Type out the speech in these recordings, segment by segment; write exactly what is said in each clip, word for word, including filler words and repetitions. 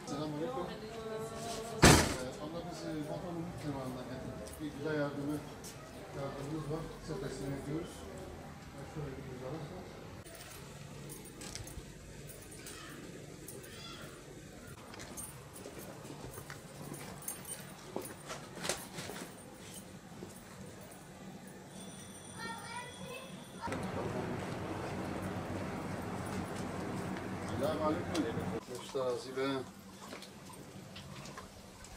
Selamünaleyküm. Ee, abla, biz, e, Vat'ın Ümit Kervanı'ndan geldik. Bir güzel yardımı, yardımımız var. Size teslim ediyoruz. Ee, şöyle bir imzalarsanız. Selamünaleyküm. Usta Zibe.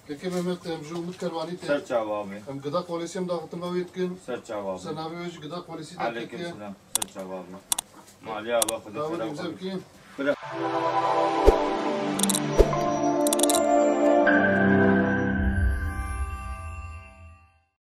Keke Mehmet, em ji Umut Kervanî te. Ser çava abi. Em gida kolesiyê em daxitime wê dikin. Ser çava abi. Ser navê wê jî gida kolesî de Aleyküm keke. Selam. Ser çava abi. Maliye abi, Xwedê Dawet selam imze abi. Bikin. Bira.